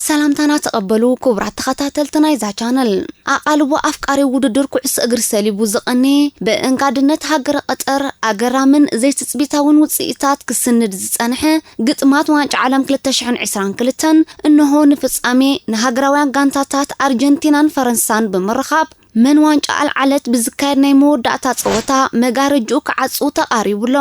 ሰላምታና ተቐበሉ ክቡራት ተኸታተልቲ ናይዛ ቻነል። ኣቓልቦ ኣፍቃሪ ውድድር ኩዕሶ እግሪ ሰሊቡ ዝቐነየ ብእንጋድነት ሃገረ ቀጠር ኣገራምን ዘይትጽቢታውን ውጽኢታት ክስንድ ዝጸንሐ ግጥማት ዋንጫ ዓለም ክልተ ሽሕን ዕስራን ክልተን እንሆ ንፍጻሜ ንሃገራውያን ጋንታታት ኣርጀንቲናን ፈረንሳን ብምርኻብ መን ዋንጫ ኣልዓለት ብዝካየድ ናይ መወዳእታ ጸወታ መጋረጅኡ ክዓጹ ተቓሪቡ ኣሎ።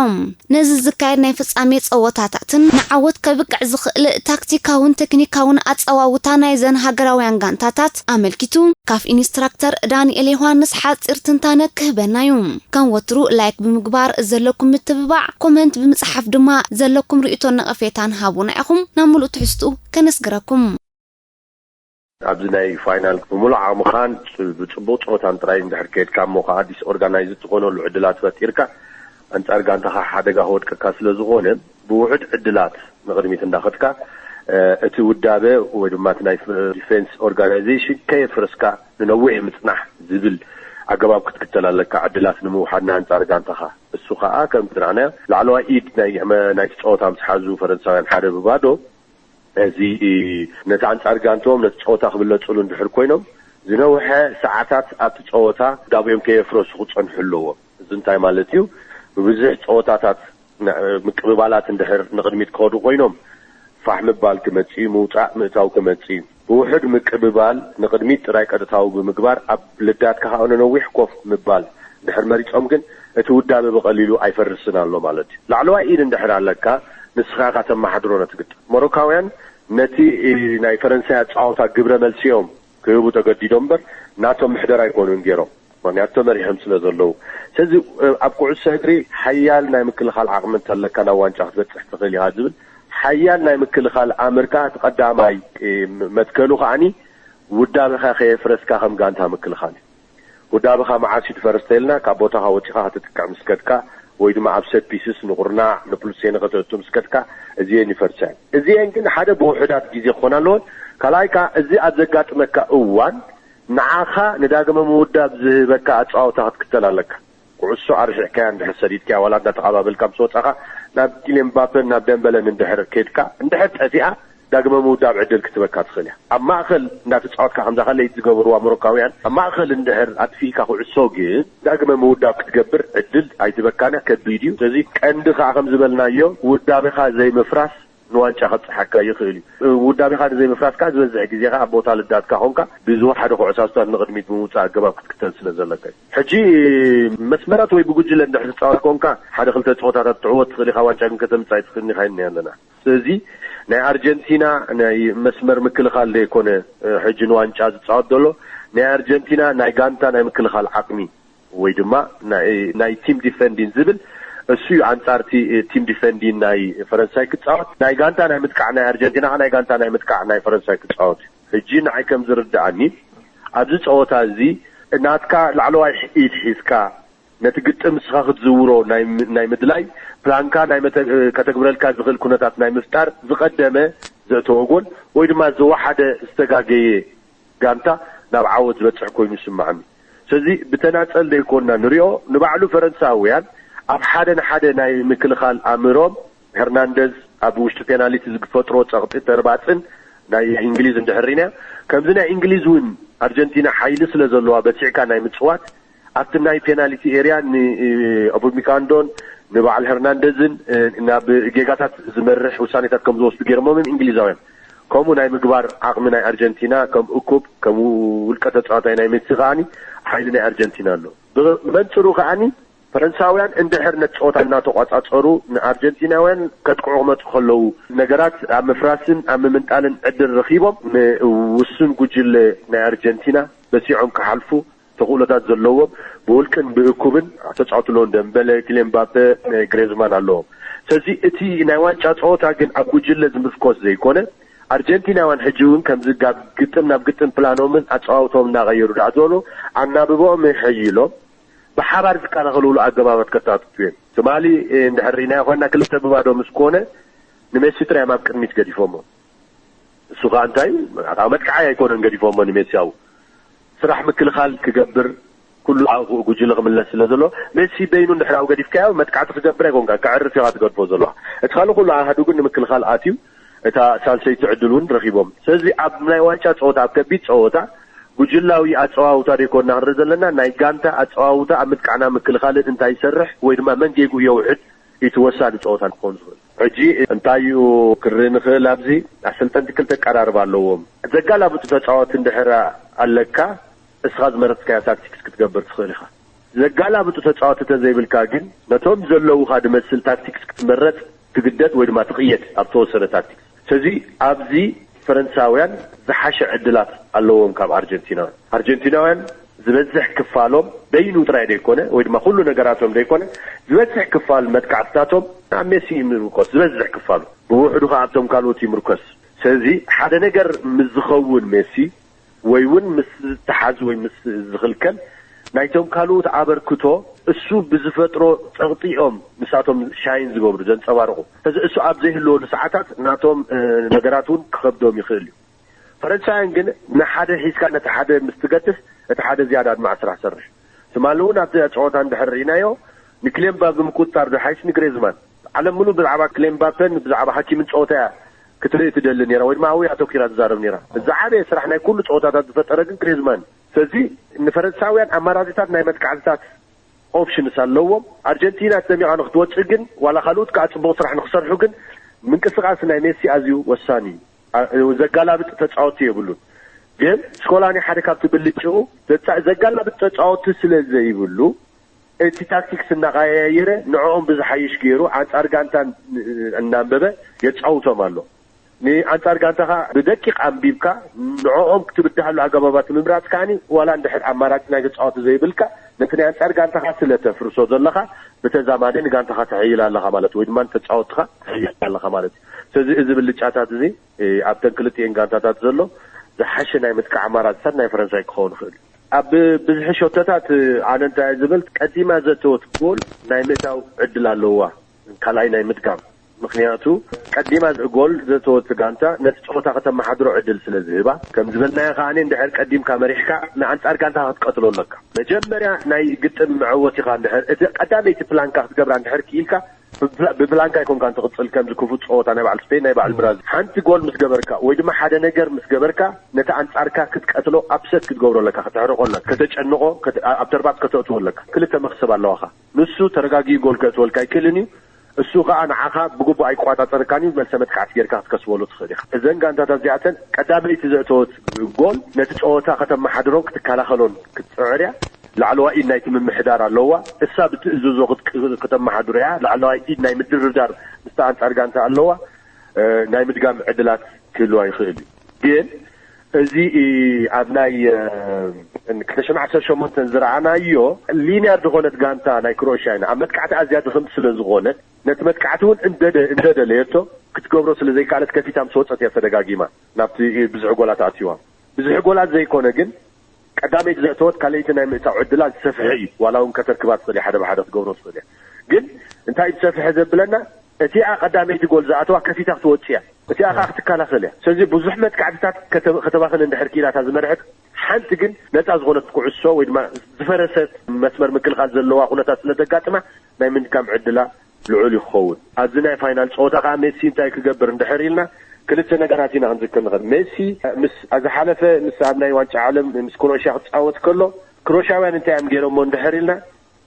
ነዚ ዝካየድ ናይ ፍጻሜ ጸወታታትን ንዓወት ከብቅዕ ዝኽእል ታክቲካውን ቴክኒካውን ኣጸዋውታ ናይዘን ሃገራውያን ጋንታታት ኣመልኪቱ ካፍ ኢንስትራክተር ዳንኤል ዮሃንስ ሓጺር ትንታነ ክህበና እዩ። ከም ወትሩ ላይክ ብምግባር ዘለኩም ምትብባዕ፣ ኮመንት ብምጽሓፍ ድማ ዘለኩም ርእይቶን ነቐፌታን ሃቡና ኢኹም። ናብ ምሉእ ትሕዝትኡ ከነስግረኩም። ኣብዚ ናይ ፋይናል ብምሉእ ዓቕምኻን ብጽቡቕ ጸወታን ጥራይ እንድሕር ከድካ እሞ ከዓ ዲስኦርጋናይዝ እትኾነሉ ዕድላት ፈጢርካ ኣንጻር ጋንታኻ ሓደጋ ክወድቀካ ስለ ዝኾነ ብውሑድ ዕድላት ንቕድሚት እንዳኸድካ እቲ ውዳበ ወይ ድማ እቲ ናይ ዲፌንስ ኦርጋናይዜሽን ከየፍረስካ ንነዊሕ ምጽናሕ ዝብል ኣገባብ ክትክተል ኣለካ ዕድላት ንምውሓድ ንኣንጻር ጋንታኻ። እሱ ከዓ ከም ዝረኣናዮ ላዕለዋይ ኢድ ናይ ናይቲ ጸወታ ምስ ሓዙ ፈረንሳውያን ሓደ ብባዶ እዚ ነቲ ኣንጻር ጋንትኦም ነቲ ጸወታ ክብለጽሉ እንድሕር ኮይኖም ዝነውሐ ሰዓታት ኣብቲ ጸወታ ዳብኦም ከየፍረሱ ክጸንሑ ኣለዎም። እዚ እንታይ ማለት እዩ? ብብዝሕ ጸወታታት ምቅብባላት እንድሕር ንቕድሚት ክኸዱ ኮይኖም ፋሕ ምባል ክመጽእ እዩ፣ ምውጻእ ምእታው ክመጽእ እዩ። ብውሑድ ምቅብባል ንቕድሚት ጥራይ ቀጥታዊ ብምግባር ኣብ ልዳትካ ከዓ ነዊሕ ኮፍ ምባል እንድሕር መሪጾም ግን እቲ ውዳበ ብቐሊሉ ኣይፈርስን ኣሎ ማለት እዩ። ላዕለዋይ ኢድ እንድሕር ኣለካ ንስኻ ኢኻ ተመሓድሮ ነቲ ግጥም። ሞሮካውያን ነቲ ናይ ፈረንሳይ ኣጻወታ ግብረ መልሲ እዮም ክህቡ ተገዲዶም እምበር ናቶም ምሕደራ ኣይኮኑን ገይሮም። ምክንያቱ ተመሪሖም ስለ ዘለዉ። ስለዚ ኣብ ኩዕሶ እግሪ ሓያል ናይ ምክልኻል ዓቕሚ እንተለካ ናብ ዋንጫ ክትበጽሕ ትኽእል ኢኻ ዝብል ሓያል ናይ ምክልኻል ኣምርካ እቲ ቀዳማይ መትከሉ ከዓኒ ውዳበኻ ከየፍረስካ ከም ጋንታ ምክልኻል እዩ። ውዳበኻ መዓስ እዩ ትፈርስ ተይልና ካብ ቦታኻ ወጺኻ ክትጥቅዕ ምስ ከድካ ወይ ድማ ኣብ ሰት ፒስስ ንቑርናዕ ንፕሉሴነ ከተእቱ ምስ ከድካ እዚኤን ይፈርሳ እየን። እዚኤን ግን ሓደ ብውሑዳት ግዜ ክኾና ኣለወን። ካልኣይ ከኣ እዚ ኣብ ዘጋጥመካ እዋን ንዓኻ ንዳግመ ምውዳብ ዝህበካ ኣጻወታ ክትክተል ኣለካ። ኩዕሶ ኣርሒቕካያ እንድሕር ሰዲድካያ ዋላ እንዳተቓባበልካ ምስ ወጻኻ ናብ ኪልየን ምባፐን ናብ ደምበለን እንድሕር ከድካ እንድሕር ጠፊኣ ዳግመ ምውዳብ ዕድል ክትበካ ትኽእል እያ። ኣብ ማእኸል እንዳተጻወትካ ከምዛ ከለይት ዝገበርዋ ሞሮካውያን ኣብ ማእኸል እንድሕር ኣጥፊእካ ኩዕሶ ግን ዳግመ ምውዳብ ክትገብር ዕድል ኣይትበካን እያ፣ ከቢድ እዩ። ስለዚ ቀንዲ ከኣ ከም ዝበልናዮ ውዳቤኻ ዘይምፍራስ ንዋንጫ ከብጽሓካ ይኽእል እዩ። ውዳቤኻ ንዘይምፍራስ ከኣ ዝበዝሕ ግዜ ከኣ ኣብ ቦታ ልዳትካ ኮንካ ብዝወሓደ ኩዕሳስታት ንቕድሚት ብምውጻእ ኣገባብ ክትክተል ስለ ዘለካ እዩ። ሕጂ መስመራት ወይ ብጉጅለ እንድሕር ትጻወት ኮንካ ሓደ ክልተ ጸወታታት ትዕወት ትኽእል ኢኻ፣ ዋንጫ ግን ከተምጽእ ኣይትኽእልን ኢኻ ኢልና ኣለና። ስለዚ ናይ ኣርጀንቲና ናይ መስመር ምክልኻል ዘይኮነ ሕጂ ንዋንጫ ዝጻወት ዘሎ ናይ ኣርጀንቲና ናይ ጋንታ ናይ ምክልኻል ዓቕሚ ወይ ድማ ናይ ቲም ዲፈንዲን ዝብል እሱ እዩ ኣንጻርቲ ቲም ዲፈንዲን ናይ ፈረንሳይ ክጻወት ናይ ጋንታ ናይ ምጥቃዕ ናይ ኣርጀንቲና ናይ ጋንታ ናይ ምጥቃዕ ናይ ፈረንሳይ ክጻወት እዩ። ሕጂ ንዓይ ከም ዝርድኣኒ ኣብዚ ጸወታ እዚ ናትካ ላዕለዋይ ኢድ ሒዝካ ነቲ ግጥም ንስኻ ክትዝውሮ ናይ ምድላይ ፕላንካ ናይ ከተግብረልካ ዝኽእል ኩነታት ናይ ምፍጣር ዝቐደመ ዘእተወ ጎል ወይ ድማ ዝወሓደ ዝተጋገየ ጋንታ ናብ ዓወት ዝበጽሕ ኮይኑ ይስምዓኒ። ስለዚ ብተናጸል ዘይኮንና ንሪኦ ንባዕሉ ፈረንሳውያን ኣብ ሓደ ንሓደ ናይ ምክልኻል ኣምሮም ሄርናንደዝ ኣብ ውሽጢ ፔናሊቲ ዝፈጥሮ ጸቕጢ ተርባጽን ናይ እንግሊዝ እንድሕር ሪና ከምዚ ናይ እንግሊዝ እውን ኣርጀንቲና ሓይሊ ስለ ዘለዋ በቲዕካ ናይ ምጽዋት ኣብቲ ናይ ፔናልቲ ኤርያ ንኦፖሚካንዶን ንበዓል ሄርናንደዝን ናብ ጌጋታት ዝመርሕ ውሳኔታት ከም ዝወስዱ ገይሮሞም እዮም እንግሊዛውያን። ከምኡ ናይ ምግባር ዓቕሚ ናይ ኣርጀንቲና ከም እኩብ ከም ውልቀ ተጻዋታይ ናይ ሜሲ ከዓኒ ሓይሊ ናይ ኣርጀንቲና ኣሎ። ብመንጽሩ ከዓኒ ፈረንሳውያን እንድሕር ነቲ ጸወታ እናተቋጻጸሩ ንኣርጀንቲናውያን ከጥቅዑ ክመጹ ከለዉ ነገራት ኣብ ምፍራስን ኣብ ምምንጣልን ዕድል ረኺቦም ንውሱን ጉጅለ ናይ ኣርጀንቲና በሲዖም ክሓልፉ ተኽእሎታት ዘለዎም ብውልቅን ብእኩብን ተጻወትሎ ደምበለ፣ ኪልየን ምባፔ፣ ግሬዝማን ኣለዎም። ስለዚ እቲ ናይ ዋንጫ ጸወታ ግን ኣብ ጉጅለ ዝምርኮስ ዘይኮነ ኣርጀንቲናውያን ሕጂ እውን ከምዚ ጋብ ግጥም ናብ ግጥም ፕላኖምን ኣጸዋውቶም እናቐየሩ ደኣ ዝበሉ ኣናብቦኦም የሐይሎም ብሓባር ዝከላኸልሉ ኣገባባት ከታትቱ እዮም። ትማሊ እንድሕር ርኢናዮ ኮይና ክልተ ብባዶ ምስ ኮነ ንሜሲ ጥራይ ኣብ ቅድሚት ገዲፎሞ። እሱ ከዓ እንታይ ኣብ መጥቃዓይ ኣይኮነን ገዲፎሞ ንሜሲ ኣብኡ ስራሕ ምክልኻል ክገብር ኩሉ ኣብኡ ጉጅለ ክምለስ ስለ ዘሎ ሜሲ በይኑ እንድሕር ኣብኡ ገዲፍካዮ መጥቃዕቲ ክገብር ኣይኮንካ ከዕርፍ ኢኻ ትገድፎ ዘለዋ። እቲ ካልእ ኩሉ ኣሃዱ ግን ንምክልኻል ኣትዩ እታ ሳልሰይቲ ዕድል እውን ረኺቦም። ስለዚ ኣብ ናይ ዋንጫ ጸወታ፣ ኣብ ከቢድ ጸወታ፣ ጉጅላዊ ኣጸዋውታ ደይኮንና ክንርኢ ዘለና፣ ናይ ጋንታ ኣጸዋውታ ኣብ ምጥቃዕና ምክልኻልን እንታይ ይሰርሕ ወይ ድማ መን ጌግኡ የውሕድ፣ እቲ ወሳኒ ጸወታ ክኸውን ዝኽእል። ሕጂ እንታይ እዩ ክርኢ ንኽእል? ኣብዚ ኣሰልጠንቲ ክልተ ኣቀራርባ ኣለዎም። ዘጋላብጡ ተጻወቲ እንድሕር ኣለካ፣ እስኻ ዝመረጽካዮ ታክቲክስ ክትገብር ትኽእል ኢኻ። ዘጋላብጡ ተጻወቲ ተዘይብልካ ግን፣ ነቶም ዘለዉኻ ድመስል ታክቲክስ ክትመረጽ ትግደድ ወይ ድማ ትቕየድ ኣብ ተወሰነ ታክቲክስ። ስለዚ ኣብዚ ፈረንሳውያን ዝሓሸ ዕድላት ኣለዎም ካብ ኣርጀንቲናውያን። ኣርጀንቲናውያን ዝበዝሕ ክፋሎም፣ በይኑ ጥራይ ደይኮነ ወይ ድማ ኩሉ ነገራቶም ደይኮነ፣ ዝበዝሕ ክፋል መጥቃዕትታቶም ኣብ ሜሲ ይምርኮስ። ዝበዝሕ ክፋሉ፣ ብውሕዱ ከኣ ኣብቶም ካልኦት ይምርኮስ። ስለዚ ሓደ ነገር ምስ ዝኸውን ሜሲ ወይ እውን ምስ ዝተሓዝ ወይ ምስ ዝኽልከል፣ ናይቶም ካልኦት ኣበርክቶ፣ እሱ ብዝፈጥሮ ጸቕጢ እዮም ንሳቶም ሻይን ዝገብሩ፣ ዘንጸባርቑ። ስለዚ እሱ ኣብ ዘይህልወሉ ሰዓታት ናቶም፣ እ፣ ነገራት እውን ክኸብዶም ይኽእል እዩ። ፈረንሳውያን ግን ንሓደ ሒዝካ ነቲ ሓደ ምስ ትገድፍ፣ እቲ ሓደ ዝያዳ ኣድማዕ ስራሕ ሰርሕ። ትማሊ እውን ኣብቲ ጸወታ እንድሕር ርኢናዮ፣ ንክሌምባበ ምቁጽጻር ዝሓይሽ ንግሬዝማን። ዓለም ምሉእ ብዛዕባ ክሌምባበን ብዛዕባ ሃኪምን ጸወታ እያ ክትርኢ ትደሊ ነይራ፣ ወይ ድማ ኣብኡ እያ ኣተኲራ ትዛረብ ነይራ። ዝዓበየ ስራሕ ናይ ኩሉ ጸወታታት ዝፈጠረ ግን ግሬዝማን። ስለዚ ንፈረንሳውያን ኣማራጺታት ናይ መጥቃዕትታት ኦፕሽንስ ኣለዎም። ኣርጀንቲና ደሚቓ ንክትወጽእ ግን፣ ዋላ ካልኦት ከኣ ጽቡቕ ስራሕ ንክሰርሑ ግን፣ ምንቅስቓስ ናይ ሜሲ ኣዝዩ ወሳኒ እዩ። ኣ-፣ ዘጋላብጥ ተጻወቲ የብሉን። ግን ስኮላኒ ሓደ ካብቲ ብልጭኡ ዘጻ-፣ ዘጋላብጥ ተጻወቲ ስለ ዘይብሉ፣ እቲ ታክቲክስ እናቐያየረ ንዕኦም ብዝሓይሽ ገይሩ ኣንጻር ጋንታ ን-፣ እናንበበ የጻውቶም ኣሎ። ንኣንጻር ጋንታኻ ብደቂቕ ኣንቢብካ ንዕኦም ክትብድሃሉ ኣገባባት ምምራጽ ከኣኒ፣ ዋላ እንድሕር ኣማራጺ ናይ ተጻወቲ ዘይብልካ፣ ነቲ ናይ ኣንጻር ጋንታኻ ስለ ተፍርሶ ዘለኻ፣ ብተዛማዲ ንጋንታኻ ተሕይል ኣለኻ ማለት፣ ወይ ድማ ንተጻወትኻ ተሕይል ኣለኻ ማለት እዩ። ስለዚ እዚ ብልጫታት እዚ፣ እ፣ ኣብተን ክልቲኤን ጋንታታት ዘሎ ዝሓሸ ናይ ምጥቃዕ ኣማራጺታት ናይ ፈረንሳይ ክኸውን ይኽእል እዩ። ኣብ ብዝሒ ሸቶታት፣ እ፣ ኣነ እንታይ እየ ዝብል፣ ቀዲማ ዘተወት ጎል ናይ ምእታው ዕድል ኣለዋ፣ ካልኣይ ናይ ምድጋም። ምኽንያቱ ቀዲማ ጎል ዘተወት ጋንታ ነቲ ጸወታ ከተመሓድሮ ዕድል ስለ ዝህባ፣ ከም ዝበልናዮ ከኣ እንድሕር ቀዲምካ መሪሕካ ንኣንጻር ጋንታ ክትቀትሎ ኣለካ። መጀመርያ ናይ ግጥም መዐወቲኻ እንድሕር፣ እቲ ቀዳመይቲ ፕላንካ ክትገብራ እንድሕር ክኢልካ፣ ብፕላ-፣ ብፕላንካ ኣይኮንካን ትቕጽል፣ ከምዚ ክፉት ጸወታ ናይ በዓል ስፔን፣ ናይ በዓል ብራዚል። ሓንቲ ጎል ምስ ገበርካ ወይ ድማ ሓደ ነገር ምስ ገበርካ፣ ነቲ ኣንጻርካ ክትቀትሎ፣ ኣፕሰት ክትገብሮ ኣለካ፣ ከተሕርቆ ኣለካ፣ ከተጨንቆ፣ ከተ-፣ ኣብ ተርባጽ ከተእትዎ ኣለካ። ክልተ መኽሰብ ኣለዋኻ። ንሱ ተረጋጊኡ ጎል ከእትወልካ ኣይክእልን እዩ። እሱ ኸኣ ንዓኻ ብግቡእ ኣይቆጻጸረካን እዩ፣ መልሰ መጥቃዕቲ ጌርካ ክትከስበሉ ትኽእል ኢኻ። እዘን ጋንታታት እዚኣተን ቀዳመይቲ ዘእተወት ጎል ነቲ ጸወታ ከተመሓድሮን ክትከላኸሎን ክትጽዕር እያ። ላዕለዋይ ኢድ ናይቲ ምምሕዳር ኣለዋ። እሳ ብትእዝዞ ክት-፣ ከተመሓድሮ እያ። ላዕለዋይ ኢድ ናይ ምድርዳር ምስታ ኣንጻር ጋንታ ኣለዋ። እ፣ ናይ ምድጋም ዕድላት ክህልዋ ይኽእል እዩ። ግን እዚ፣ እ፣ ኣብ ናይ፣ እ፣ ክልተ ሽሕን ዓሰርተ ሸሞንተን ዝረኣናዮ ሊንያር ዝኾነት ጋንታ ናይ ክሮኤሽያ ኢና። ኣብ መጥቃዕቲ ኣዝያ ድኽምቲ ስለ ዝኾነት፣ ነቲ መጥቃዕቲ እውን እንደደ-፣ እንደደለየቶ ክትገብሮ ስለ ዘይከኣለት፣ ከፊታ ምስ ወጸት እያ ተደጋጊማ ናብቲ ብዙሕ ጎላት ኣትይዋ። ብዙሕ ጎላት ዘይኮነ ግን፣ ቀዳመይቲ ዘእተወት ካልኣይቲ ናይ ምእታው ዕድላ ዝሰፍሐ እዩ። ዋላ እውን ከተርክባ ትኽእል እያ፣ ሓደ ብሓደ ክትገብሮ ትኽእል እያ። ግን እንታይ እዩ ዝሰፍሐ ዘብለና? እቲኣ ቀዳመይቲ ጎል ዝኣተዋ ከፊታ ክትወጽእ እያ። እቲኣ ከዓ ክትከላኸል እያ። ስለዚ ብዙሕ መጥቃዕትታት ከተ-፣ ከተባኽን እንድሕር ክኢላ እታ ዝመርሐት፣ ሓንቲ ግን ነፃ ዝኾነት ኩዕሶ ወይ ድማ ዝፈረሰት መስመር ምክልኻል ዘለዋ ኩነታት ስለ ዘጋጥማ፣ ናይ ምድጋም ዕድላ ልዑል እዩ ክኸውን። ኣብዚ ናይ ፋይናል ጸወታ ከዓ ሜሲ እንታይ ክገብር እንድሕር ኢልና፣ ክልተ ነገራት ኢና ክንዝክር ንኽእል። ሜሲ ምስ፣ ኣብ ዝሓለፈ ምስ ኣብ ናይ ዋንጫ ዓለም ምስ ክሮኤሽያ ክጻወት ከሎ፣ ክሮኤሽያውያን እንታይ እዮም ገይሮሞ እንድሕር ኢልና፣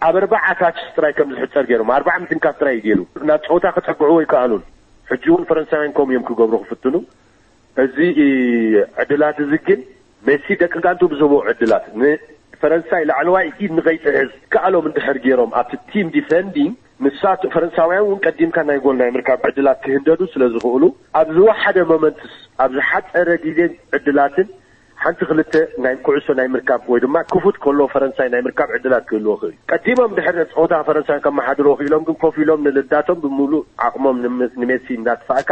ኣብ ኣርባዓ ታች ጥራይ ከም ዝሕጸር ገይሮም፣ ኣርባዓ ምትንካፍ ጥራይ እዩ ገይሩ። ናብ ጸወታ ክጸግዕዎ ኣይከኣሉን። ሕጂ እውን ፈረንሳውያን ከምኡ እዮም ክገብሩ ክፍትኑ። እዚ ዕድላት እዚ ግን ሜሲ ደቂ ጋንቱ ብዝህቦ ዕድላት ንፈረንሳይ ላዕለዋይ ኢድ ንኸይጥሕዝ ከኣሎም እንድሕር ገይሮም፣ ኣብቲ ቲም ዲፈንዲንግ ንሳቱ ፈረንሳውያን እውን ቀዲምካ ናይ ጎል ናይ ምርካብ ዕድላት ክህንደዱ ስለ ዝኽእሉ፣ ኣብ ዝወሓደ ሞመንትስ፣ ኣብ ዝሓጸረ ግዜን ዕድላትን ሓንቲ ክልተ ናይ ኩዕሶ ናይ ምርካብ ወይ ድማ ክፉት ከሎ ፈረንሳይ ናይ ምርካብ ዕድላት ክህልዎ ክእል። ቀዲሞም ድሕሪ ጸወታ ፈረንሳይ ከመሓድርዎ ክኢሎም ግን ኮፍ ኢሎም ንልዳቶም ብምሉእ ዓቕሞም ንመ-፣ ንሜሲ እንዳጥፋእካ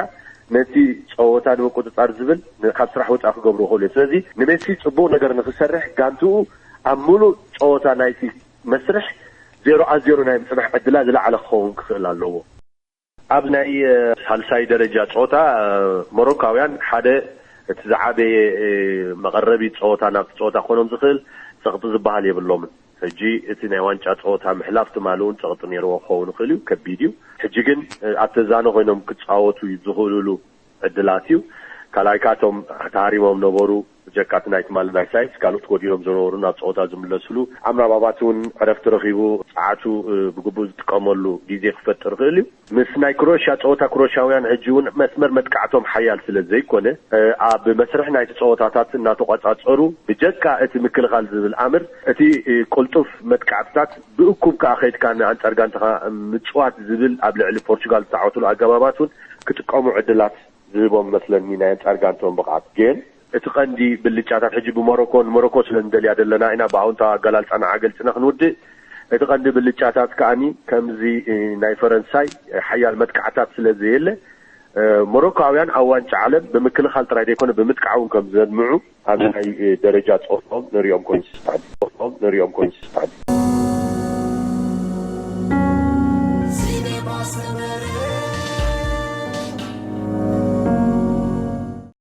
ነቲ ጸወታ ንምቁጽጻር ዝብል ን-፣ ካብ ስራሕ ወጻኢ ክገብርዎ ክእሉ እዮም። ስለዚ ንሜሲ ጽቡቕ ነገር ንክሰርሕ ጋንትኡ ኣብ ምሉእ ጸወታ ናይቲ መስርሕ ዜሮ ኣ ዜሮ ናይ ምጽናሕ ዕድላ ዝለዓለ ክኸውን ክኽእል ኣለዎ። ኣብ ናይ፣ እ፣ ሳልሳይ ደረጃ ጸወታ፣ እ፣ ሞሮካውያን ሓደ እቲ ዝዓበየ፣ እ፣ መቐረቢ ጸወታ ናብቲ ጸወታ ክኾኖም ዝኽእል ጸቕጢ ዝበሃል የብሎምን። ሕጂ እቲ ናይ ዋንጫ ጸወታ ምሕላፍ ትማሊ እውን ጸቕጢ ነይርዎ ክኸውን ይኽእል እዩ፣ ከቢድ እዩ። ሕጂ ግን፣ እ፣ ኣብ ተዛነ ኮይኖም ክጻወቱ ዝኽእሉሉ ዕድላት እዩ። ካልኣይ ካቶም ተሃሪሞም ነበሩ፣ ብጀካ እቲ ናይ ትማሊ ናይ ሳይንስ፣ ካልኦት ጎዲሎም ዝነበሩ ናብ ፀወታ ዝምለስሉ፣ ኣምራባባት እውን ዕረፍቲ ረኺቡ፣ ፀዓቱ ብግቡእ ዝጥቀመሉ ግዜ ክፈጥር ይኽእል እዩ። ምስ ናይ ክሮሽያ ፀወታ፣ ክሮሽያውያን ሕጂ እውን መስመር መጥቃዕቶም ሓያል ስለ ዘይኮነ፣ ኣብ መስርሕ ናይቲ ፀወታታት እናተቋፃፀሩ፣ ብጀካ እቲ ምክልኻል ዝብል ኣምር፣ እቲ ቅልጡፍ መጥቃዕትታት ብእኩብ ከዓ ከይድካ ንኣንፃር ጋንታኻ ምፅዋት ዝብል ኣብ ልዕሊ ፖርቹጋል ዝተዓወትሉ ኣገባባት እውን ክጥቀሙ ዕድላት ዝህቦም መስለኒ፣ ናይ ኣንጻር ጋንቶም ብቕዓት። ግን እቲ ቀንዲ ብልጫታት ሕጂ ብሞሮኮ፣ ንሞሮኮ ስለ ንደልያ ዘለና ኢና ብኣውንታ ኣገላልጻና ዓገልጽና ክንውድእ። እቲ ቀንዲ ብልጫታት ከኣኒ ከምዚ ናይ ፈረንሳይ ሓያል መጥቃዕታት ስለ ዘየለ፣ ሞሮኮውያን ኣብ ዋንጫ ዓለም ብምክልኻል ጥራይ ዘይኮነ ብምጥቃዕ እውን ከም ዘድምዑ ኣብ ናይ ደረጃ ጸወታኦም ንሪኦም ኮይኑ ስስታኒ ንሪኦም ኮይኑ ስስታኒ